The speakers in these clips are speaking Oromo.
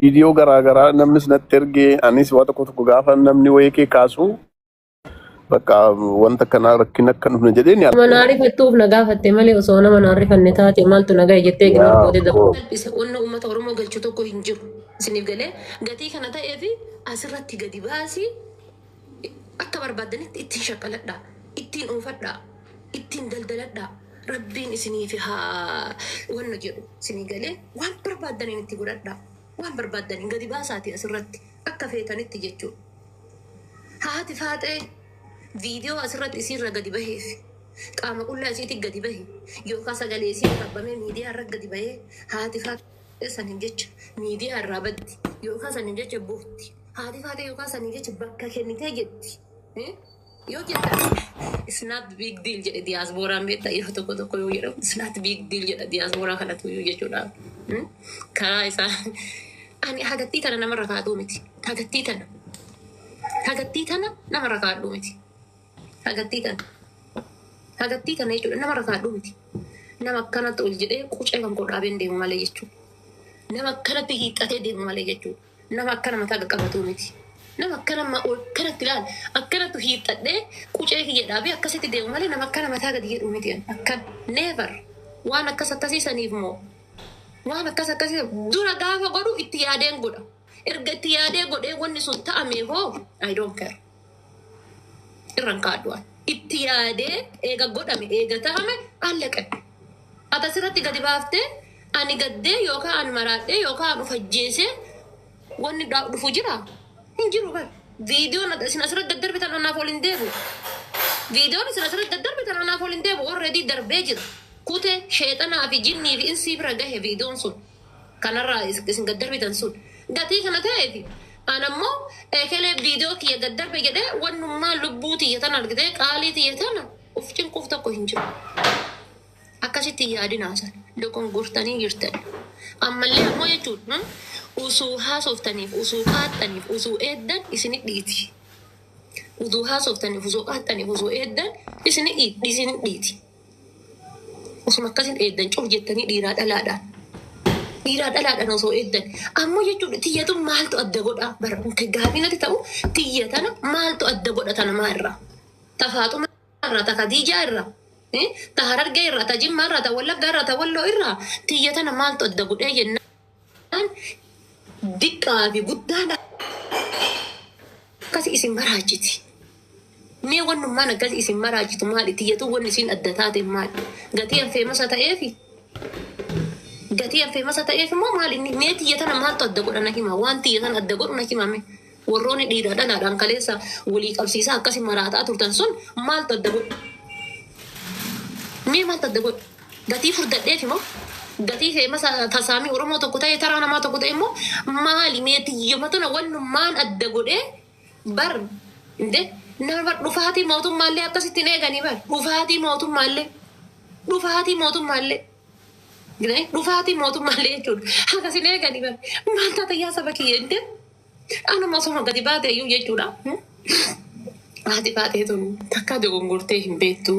Viidiyoo garaa garaa namnis natti ergee, anis waa tokko tokko gaafa namni wayii kee kaasu, bakka wanta kanaa rakkina akka dhufne jedhee ni Nama naa rifattuuf na gaafatte malee, osoo nama naa rifanne taate maaltu na gahe jettee ignore gootee dabarta. Salphise onna uummata Oromoo galchu tokko hin jiru. Isiniif galee gatii kana ta'eef asirratti gadi baasii akka barbaaddanitti ittiin shaqqaladhaa, ittiin oofadhaa, ittiin daldaladhaa. Rabbiin isiniif haa wanna jedhu isinii galee waan barbaaddaniin itti godhadhaa. Waan barbaaddaniin gadi baasaati asirratti akka feetanitti jechuudha. Haati Faaxee viidiyoo asirratti isiirra gadi baheef, qaama qullaa isiitti gadi bahe yookaan sagalee isii waraabamee miidiyaa irra gadi bahee, haati Faaxee saniin jecha miidiyaa irraa baddi yookaan saniin jecha buufti. Haati Faaxee yookaan saniin jecha bakka kennitee jetti. Yoo jettan, "It's not big deal" jedhe diyaasbooraan. Beektaa, yeroo tokko tokko yoo jedhamu "It's not big deal" jedha diyaaspooraa kanatu iyyuu jechuudha. Karaa isaa ani hagattii tana namarra kaa'uu miti. Hagattii tana. Hagattii tana namarra kaa'uu miti. Hagattii tana. Hagattii tana jechuudha namarra kaa'uu miti. Nama akkanatti ol jedhee qucee kan koo dhaabeen deemu malee jechuudha. Nama akkanatti hiixatee deemu malee jechuudha. Nama akkana mataa qaqqabatu miti. Nama akkana akkanatti ilaal, akkanatti hiixadhee qucee kiyya dhaabee akkasitti deemu malee nama akkana mataa gadi jedhu miti. Akkan never. Waan akkas akkasii saniif moo waan akkas akkasii dura gaafa godhu itti yaadeen godha. Erga itti yaadee godhee wanni sun ta'ame hoo, I don't care. Irran kaaddu'an. Itti yaadee eega godhame, eega ta'ame, allaqe. Ati asirratti gadi baaftee ani gaddee yookaan ani maraadhee yookaan ani ufajjeesee wanni dhufu jira? Hin jiru bar. Viidiyoon isin asirratti daddarbitan anaaf ol hin deebi'u. Viidiyoon isin asirratti daddarbitan anaaf ol hin deebi'u. Already darbee jira. Kutee sheexanaa fi jinnii fi insii bira gahe viidiyoon sun. Kanarraa isin gaddarbitan sun. Gatii kana ta'eef an ammoo ekelee viidiyoo kiyya gaddarbe jedhee wannummaa lubbuu tiyya tana argitee qaalii tiyya tana uf cinquuf tokko hin jiru. Akkasitti hin yaadinaa san dogongortanii jirtan. Ammallee ammoo jechuun usuu haasoftaniif, usuu qaaxxaniif, usuu eeddan isinit dhiiti. Usuu haasoftaniif, usuu qaaxxaniif, usuu eeddan isinit dhiiti. Osuma akkasin eeddan cuf jettanii dhiiraa dhalaadhaan. Dhiiraa dhalaadhaan osoo eeddan. Ammoo jechuudha tiyyatu maaltu adda godha? Bara gaafii natti ta'u, tiyya tana maaltu adda godha tana maa irraa? Ta Faaxuma irraa, ta Khadiijaa irraa, ta Harargee irraa, ta Jimmaa irraa, ta Wallaggaa irraa, ta Walloo irraa tiyya tana maaltu adda godhee jennaan, diqqaa fi guddaan akkasi isin maraachiti. Mee wannummaan akkasi isin maraachitu maali? Tiyyatu wanni isin adda taate maali? Gatii an famous ta'eefi? Gatii an famous ta'eef immoo maali inni? Mee tiyya tana maaltu adda godha na hima? Waan tiyya tana adda godhu na hima mee? Warroonni dhiiraa dhalaadhaan kaleessa walii qabsiisaa akkasi maraataa turtan sun maaltu adda godhu? Mee maaltu adda godhu? Gatii furdadheef immoo, gatii famous tasaamii Oromoo tokko ta'e, taraa namaa tokko ta'e immoo maali? Mee tiyyuma tana wannummaan adda godhee bar inde nama bar dhufaatii mootummaallee akkasitti hin eeganii bar, dhufaatii mootummaallee, dhufaatii mootummaallee, dhufaatii mootummaallee jechuudha. Akkasin eeganii bar. Maal taata yaa saba kiyya? Inde anuma osoma gadi baate iyyuu jechuudha. Haati Faatee tun takka dogongortee hin beektu.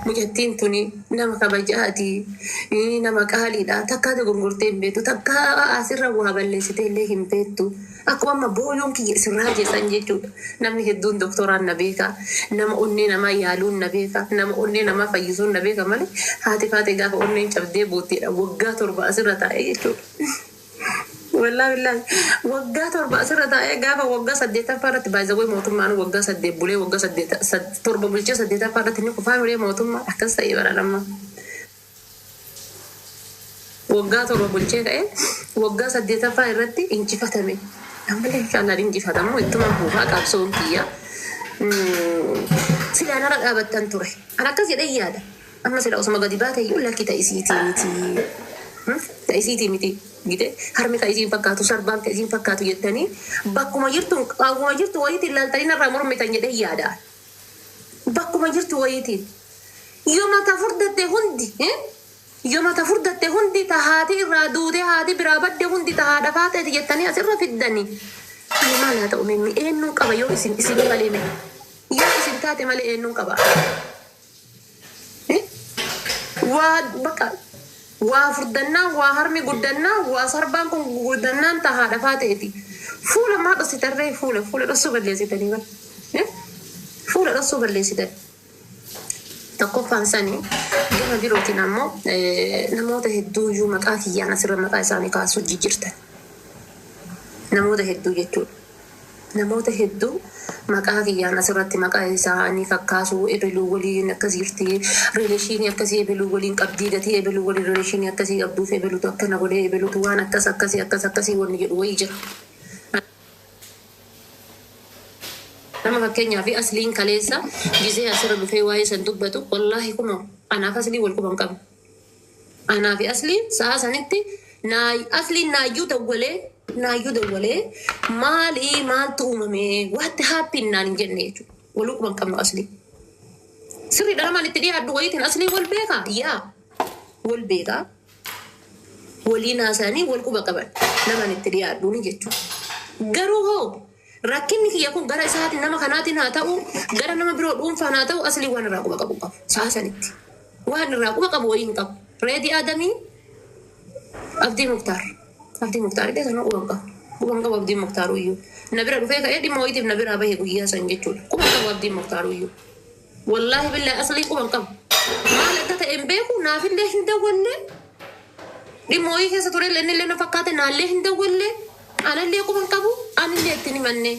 Mucattiin tuni nama kabajaati. Nama qaaliidha. Takka dogongortee hin beektu. Takka asirra waa balleessitee illee hin beektu. Akkuma amma booyuun kiyya isirraa jeessan jechuudha. Namni hedduun doktoraan na beeka. Nama onnee namaa yaaluun na beeka. Nama onnee namaa fayyisuun na beeka malee, haati Faatee gaafa onneen cabdee bootteedha. Waggaa 7 asirra taa'ee jechuudha. Wallaahi billaahi waggaa 7 asirra taa'ee, gaafa waggaa saddeettaffaa irratti baay'ee mootummaan waggaa 8 bulee, waggaa 8 7 bulchee saddeettaffaa irratti inni kufaa bulee mootummaa akkas ta'e bara lamma. Waggaa 7 bulchee ka'ee waggaa saddeettaffaa irratti injifatame. Ammallee inshaallah injifatamu, ittuma buufaa qabsoon kiyya. Silaa nara dhaabattan ture. An akkas jedhee yaada. Amma sila osuma gadi baate iyyuu lakki ta'isiitii miti. Ta'isiitii miti. Gite harmi ka isiin fakkaatu, sarbaan ka isiin fakkaatu jettanii bakkuma jirtu, qaawwuma jirtu wayiitiin laaltanii narraa mormitan jedhee yaada. Bakkuma jirtu wayiitiin. Yoo mata furdatte hundi, yoo mata furdatte hundi, ta haati irraa duute, haati biraa badde hundi ta haadha faateeti jettanii asirra fiddanii. Ani maal haa ta'u? Mimmi eenyuun qaba yoo isin isin malee? Mee yoo isin taate malee eenyuun qaba? Waa bakka Waa furdannaan, waa harmi guddannaan, waa sarbaan kun guddannaan ta haadha faateeti. Fuula maa dhossitarree? Fuula dhossuu balleessitanii bar. Fuula dhossuu balleessitan. Tokkoffaan sanii, gama birootiin ammoo namoota hedduuyyuu maqaa kiyyaan asirra maqaa isaanii kaasuu jijjiirtan. Namoota hedduu jechuudha. Namoota hedduu maqaa kiyyaan asirratti maqaa isaanii kakkaasuu, ebeluu waliin akkas jirti, relation akkasii ebeluu waliin qabdii, gatii ebeluu waliin relation akkasii qabduuf ebeluutu akkana godhee, ebeluutu waan akkas akkasii akkas akkasii wanni jedhu wayii jira. Nama fakkeenyaa fi Asliin kaleessa gisee asirra dhufee waa'ee san dubbatu, wallaahi kunoo anaaf Aslii wal quban qabu. Anaa fi Asliin sa'a sanitti Asliin naayyuu dawwalee, naayyuu dawwalee, maalii, maaltu uumame, what happen naan hin jenne jechuudha. Waluu quban qabnu Aslii. Sirriidha, namaan itti dhiyaadhu wayiitiin Aslii wal beekaa? Yaa, wal beekaa. Waliin haasa'anii wal quba qaban namaan itti dhiyaadhuuni jechuudha. Garuu hoo rakkinni kiyya kun gara isaatiin nama kanaatiin haa ta'u, gara nama biroo dhuunfaan haa ta'u, Aslii waan irraa quba qabu qabu. Sa'a sanitti. Waan irraa quba qabu wayii hin qabu. Reedii Aadamii, Abdii Muktaar. Abdii Muktaar illee sana quba hin qabu. Quba hin qabu Abdii Muktaar iyyuu. Na bira dhufee ka'ee dhimma wayiitiif na biraa bahe guyyaa san jechuudha. Quba hin qabu Abdii Muktaar iyyuu. Wallaahi billaahi Aslii quba hin qabu. Maal akka ta'e hin beeku, naafillee hin dawwanne. Dhimma wayii keessa ture inni illee na fakkaate, naallee hin dawwanne. Anallee quba hin qabu, anillee ittiin himanne.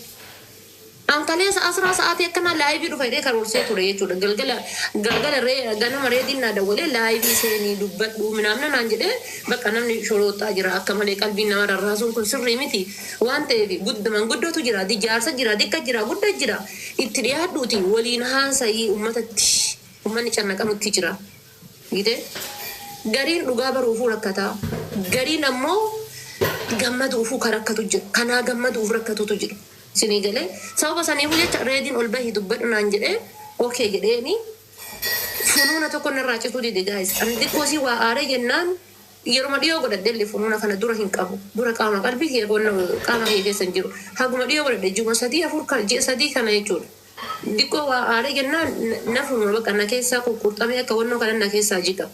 An kaleessa asraa sa'aatii akkanaa live dhufa jedhee karoorsee ture jechuudha. Galgala galgala ree ganama Reediin naa dawwalee, live seenii dubbadhu minaamna naan jedhee, bakka namni shorooxaa jira, akka malee qalbiin nama rarraasuun kun sirrii miti waan ta'eef, gudduman guddootu jira, jaarsa jira, dikka jira, gudda jira, itti dhiyaadhuuti waliin haasa'ii, uummatatti uummanni cannaqamutti jira. Gite gariin dhugaa baruufuu rakkataa, gariin ammoo gammaduufuu kan rakkatu jira, kanaa gammaduuf rakkatutu jira. Isinii galee? Sababa saniifuu jecha Reediin ol bahii dubbadhu naan jedhee, okay jedheeni. Funuuna tokko narraa cituu dide, guys. Ani xiqqoo sii waa aaree jennaan yeruma dhiyoo godhadhe illee funuuna kana dura hin qabu. Dura qaama qalbii kiyya qaama kiyya keessa hin jiru. Haguma dhiyoo godhadhe, ji'uma 3 4 kan ji'a 3 kana jechuudha. Xiqqoo waa aaree jennaan na funuuna bakka na keessaa kukkurxamee akka wannoo kana na keessaa jiga.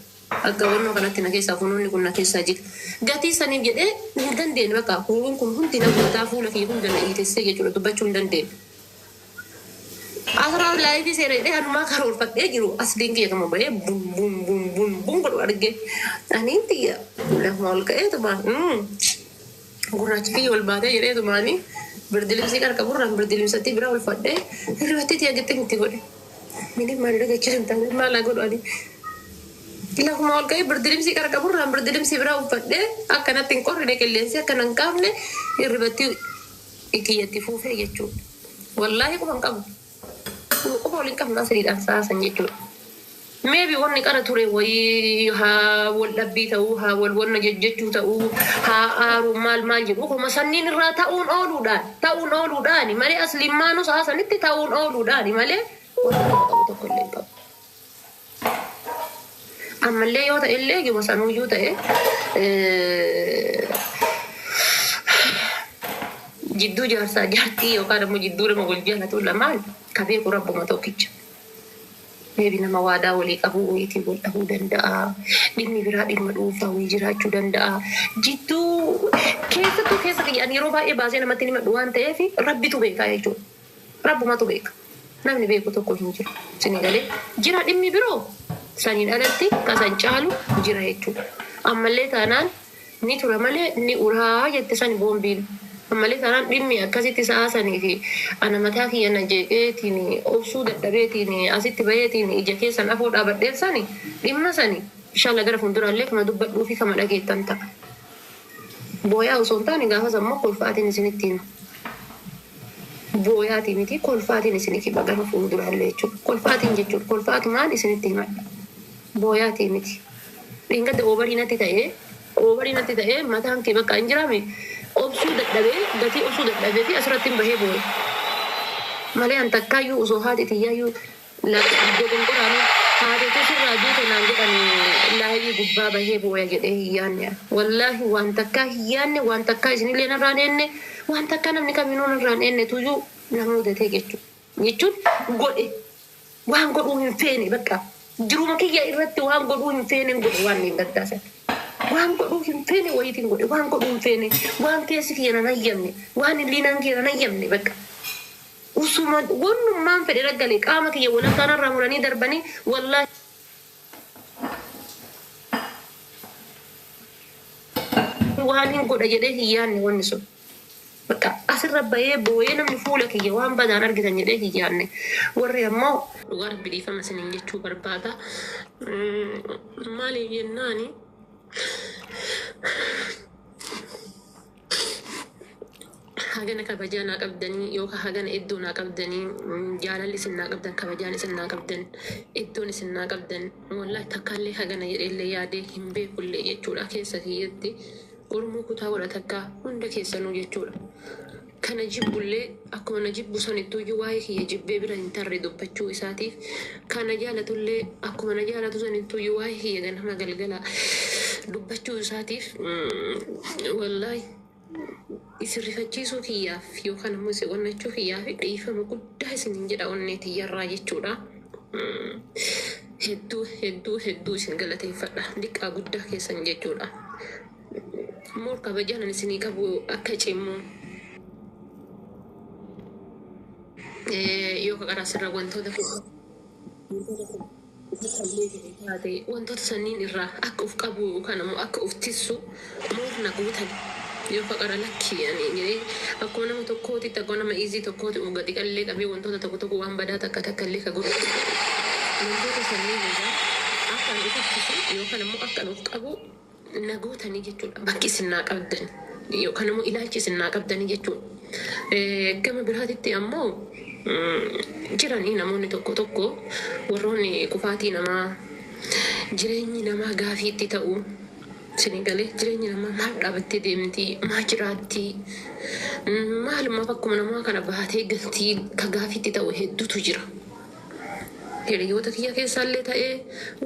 Akka wannoo kanatti na keessaa funuunni kun na keessaa jiga. Gatii saniif jedhee hin dandeenye, bakka huruun kun hundi na guutaa, fuula kiyya hunda na iitessee jechuudha, dubbachuu hin dandeenye. Asirraa live seera jedhee anumaa karoorfadhee jiru, Asliin kiyya kama bahee bun bun bun bun bun godhu arge. Aniin tiyya lafuma ol ka'eetuma gurraachi kiyya ol baatee jedheetumaani birdilimsii qarqaburraan birdilimsatti bira ol fadhee hirribatti tiyya gitti itti godhe. Mini maal dhagachuu hin taane, maal haa godhu ani? Lafuma ol ka'ee birdilimsii qarqaburraan birdilimsii bira uffadhee, akkanatti hin qorrine, qilleensi akkana hin qaafne, hirribatti kiyyatti fuufee jechuudha. Wallaahi quba hin qabu. Quba waliin qabnu Asliidhaan saasan jechuudha. Maybe wanni qara ture wayii haa wal dhabbii ta'uu, haa wal wanna jejjechuu ta'uu, haa aaruu, maal maal jedhu, kuma sanniin irraa ta'uun ooluudhaani malee, Asliin saasanitti ta'uun ooluudhaani malee wanta quba qabu tokko illee hin qabu. Ammallee yoo ta'e illee gima sanuuyyuu ta'e, jidduu jaarsaa jaartii yookaan immoo jidduu nama wal jaalatu lamaan ka beeku Rabbuma tokkicha. Maybe nama waadaa walii qabu wayiitiin wal dhabuu danda'a. Dhimmi biraa dhimma dhuunfaa wayii jiraachuu danda'a. Jidduu keessattuu keessa kiyyaan yeroo baay'ee baasee namatti himadhu waan ta'eef, Rabbitu beekaa jechuudha. Rabbumatu beeka. Namni beeku tokko hin jiru. Isin galee jira, dhimmi biroo saniin alatti kasan caalu jira jechuudha. Ammallee taanaan ni tura malee ni uraa jette sani boombiin. Ammallee taanaan dhimmi akkasitti sa'aa sanii fi ana mataa kiyya na jeeqeetiin obsuu dadhabeetiin asitti baheetiin ija keessan afoo dhaabadheef sani, dhimma sani inshallah gara fuulduraallee kama dubbadhuu fi kama dhageettan ta'a. Booyaa osoo hin taane gaafas ammoo kolfaatiin isinitti hima. Booyaatii miti, kolfaatiin isinitti hima gara fuulduraallee jechuudha. Kolfaatiin jechuudha. Kolfaatumaan isinitti himadha. Booyaatii miti. Dheengadda over natti ta'ee, over natti ta'ee, mataan kee bakka hin jiraame obsuu dadhabee, gatii obsuu dadhabee fi asirratti hin bahee boo'e. Malee an takkaayyuu osoo haati tiyyaayyuu dogongoraanii haatitu sirraa duute naan jedhan live gubbaa bahee booya jedhee hin yaanne. Wallaahi waan takkaa hin yaanne, waan takkaa isinillee narraan eenne, waan takkaa namni kaminuu narraan eenne tuyyuu nama mudatee jechuudha. Jechuun godhe, waan godhuu hin feene, bakka jiruma kiyya irratti waan godhuu hin feene godhe waan hin gaddaasan. Waan godhuu hin feene wayiitiin godhe, waan godhuu hin feene, waan keessi kiyya nan hayyamne, waan hiliinaan kiyya nan hayyamne bakka. Usuma wannummaan fedhe raggale qaama kiyya walakkaa narraa muranii darbanii wallaahi waan hin godha jedhee hin yaadne wanni sun. Bakka asirra bahee booyee namni fuula kiyya waan badaan argitan jedhee hin yaadne. Warri ammoo dhugaa Rabbi dhiifama isiniin jechuu barbaada. Maaliif jennaani, hagana kabajaa naa qabdanii yookaan hagana iddoo naa qabdanii, jaalalli isin naa qabdan, kabajaan isin naa qabdan, iddoon isin naa qabdan, wallaahi takkaallee hagana jedheellee yaadee hin beekullee jechuudha keessa kiyyatti. Oromoo kutaa godha takkaa hunda keessanuu jechuudha. Kana jibbullee akkuma na jibbu sanittuyyuu waa'ee kiyya jibbee bira hin tarre dubbachuu isaatiif, kana jaalatullee akkuma na jaalatu sanittuyyuu waa'ee kiyya ganama galgala dubbachuu isaatiif, wallaahi isin rifachiisuu kiyyaaf yookaan ammoo isin onnachuu kiyyaaf dhiifama guddaa isinin jedha onnee tiyyarraa jechuudha. Hedduu hedduu hedduu isin galateeffadha diqqaa guddaa keessan jechuudha. Moor kabajaan ani isinii qabu akka cimu yoo ka qaraa sirra wantoota taate, wantoota sanniin irraa akka uf qabu yookaan ammoo akka uf tissu moor na gootan. Yoo ka qara lakki ani jedhee akkuma nama tokkootitti, akkuma nama iizii tokkooti uf gadi qallee qabee wantoota tokko tokko waan badaa takka takka illee ka godhu, wantoota sanniin irraa akka an uf ittisu yookaan ammoo akka an uf qabu na gootanii jechuudha. Bakki isin naa qabdan yookaan ammoo ilaalchi isin naa qabdanii jechuudha. Gama biraatitti ammoo jiranii namoonni tokko tokko warroonni kufaatii namaa, jireenyi namaa gaafiitti ta'u isinii galee, jireenyi namaa maal dhaabattee deemti, maa jiraatti, maalumaaf akkuma namaa kana baatee galtii ka gaafiitti ta'u hedduutu jira. Hiriyoota kiyya keessaallee ta'ee,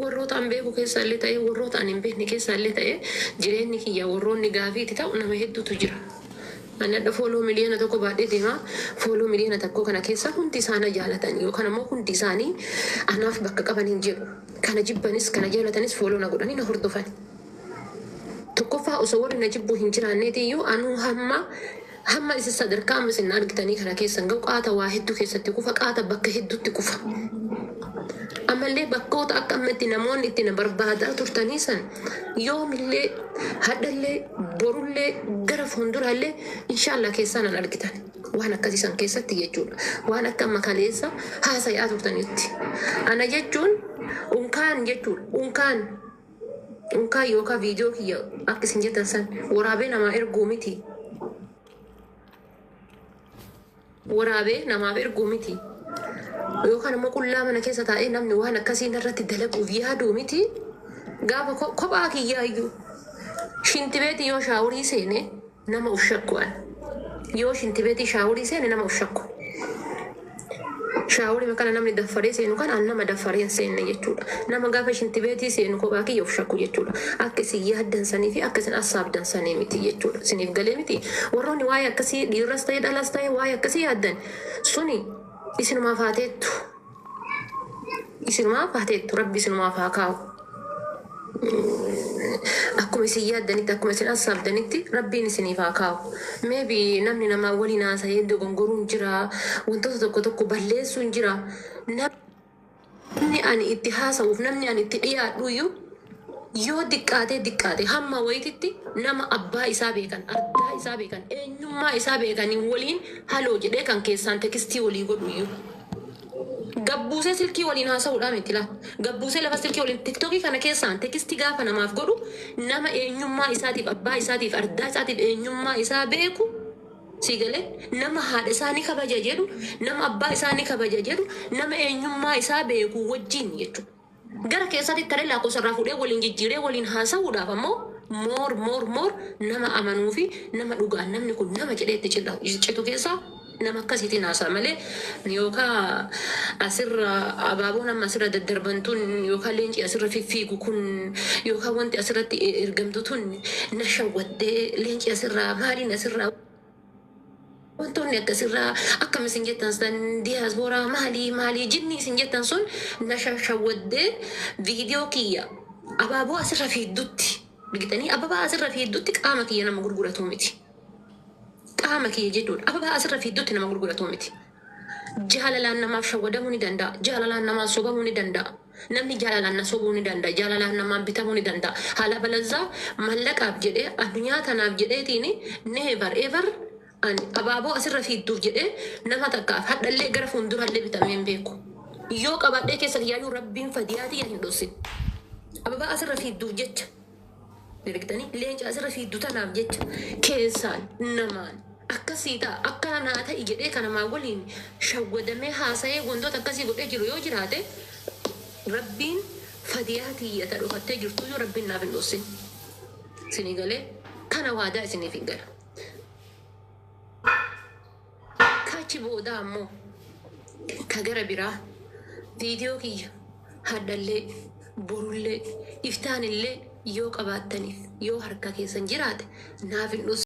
warroota an beeku keessaallee ta'ee, warroota an hin beekne keessaallee ta'ee, jireenyi kiyya warroonni gaafiitti ta'u nama hedduutu jira. Ani hadha follow 1 miliyoona baadhee deema. Follow 1 miliyoona kana keessa hundi isaana jaalatan yookaan ammoo hundi isaanii anaaf bakka qaban hin jedhu. Kana jibbanis kana jaalatanis follow na godhanii na hordofan. Tokkoffaa, osoo warri na jibbu hin jiraanneetiyyuu anuu hamma isin sadarkaa amma isin na argitanii kana keessan ga'u qaata waa hedduu keessatti kufa, qaata bakka hedduutti kufa. Ammallee bakkoota akka amma itti namoonni itti na barbaadaa turtanii san yoomillee, hadhallee, borullee, gara fuulduraallee inshaallah keessaa nan argitan. Waan akkasii san keessatti jechuudha. Waan akka amma kaleessa haasayaa turtanitti. Ana jechuun unkaan jechuudha. Unkaan. Unkaan yookaan viidiyoo kiyya akka isin jettan san waraabee namaa erguu miti. Waraabee namaaf erguu miti. Yookaan immoo qullaa mana keessa taa'ee namni waan akkasii irratti dalaguuf yaaduu miti. Gaafa kophaa kiyyaa iyyuu shintibeetii yoo shaaworii seene nama uf shakku an. Yoo shintibeetii shaaworii seene nama uf shakku. Shaaworii kana namni daffaree seenu kana an nama daffaree hin seenne jechuudha. Nama gaafa shintibeetii seenu kophaa kiyya uf shakku jechuudha. Akka isin yaaddan sanii fi akka isin assaabdan sanii miti jechuudha. Isiniif galee miti. Warroonni waa'ee akkasii dhiirras ta'e dhalas ta'e waa'ee akkasii yaaddan suni isinumaaf haateettu. Isinumaaf haateettu, Rabbi isinumaaf haa kaa'u. Akkuma isin yaaddanitti, akkuma isin assaabdanitti Rabbiin isiniif haa kaa'u. Maybe namni namaa waliin haasa'ee dogongoruun jira, wantoota tokko tokko balleessuun jira. Namni ani itti haasa'uuf, namni ani itti dhiyaadhu iyyuu yoo diqqaatee diqqaate hamma wayititti nama abbaa isaa beekan, ardaa isaa beekan, eenyummaa isaa beekanii waliin haloo jedhee kan keessaan text walii godhu iyyuu. Gabbuusee silkii waliin haasa'uudhaa miti laa. Gabbuusee lafa silkii waliin TikTokii kana keessaan text gaafa namaaf godhu nama eenyummaa isaatiif, abbaa isaatiif, ardaa isaatiif eenyummaa isaa beeku, si galee, nama haadha isaa ni kabaja jedhu, nama abbaa isaa ni kabaja jedhu, nama eenyummaa isaa beeku wajjin jechuudha. Gara keessatti taree lakkoofsa irraa fuudhee waliin jijjiiree waliin haasa'uudhaaf ammoo more more more nama amanuu fi nama dhugaan namni kun nama jedhee itti citu keessaa nama akkasiitiin haasa'a malee, yookaan asirra abaaboon amma asirra daddarbantuun yookaan leenci asirra fiffiigu kun yookaan wanti asirratti ergamtu tun na shawwattee, leenci asirraa maaliin asirraa wantoonni akkasirraa akkam isin jettan san, diyaaspooraa maalii maalii jinni isin jettan sun na shawwaddee viidiyoo kiyya abaaboo asirra fiiddutti. Argitanii, ababaa asirra fiiddutti qaama kiyya nama gurguratu miti. Qaama kiyya jechuudha. Ababaa asirra fiiddutti nama gurguratu miti. Jaalalaan namaaf shawwadamuu ni danda'a. Jaalalaan namaan sobamuu ni danda'a. Namni jaalalaan na sobuu ni danda'a. Jaalalaan namaan bitamuu ni danda'a. Haala balazzaa mallaqaaf jedhee, addunyaa tanaaf jedheetiin, never ever ani abaaboo asirra fiidduuf jedhee nama takkaaf hadhallee gara fuuldurallee bitamee hin beeku. Yoo qabaadhee keessa kiyyaayyuu, Rabbiin fadiyaatii yaa hin dhossin. Ababaa asirra fiidduuf jecha, argitanii, leenca asirra fiiddu tanaaf jecha keessaan namaan akkasii ta'a, akka naa ta'i jedhee kanamaa waliin shawwadamee haasa'ee wantoota akkasii godhee jiru yoo jiraate, Rabbiin fadiyaa tiyyata dhokattee jirtu yoo Rabbiin naaf hin dhossin. Isinii galee? Kana waadaa isiniif hin gala. Kachi booda ammoo ka gara biraa viidiyoo kiyya haddallee, borullee, iftaanillee yoo qabaattaniif, yoo harka keessan jiraate, naaf hin dhossin.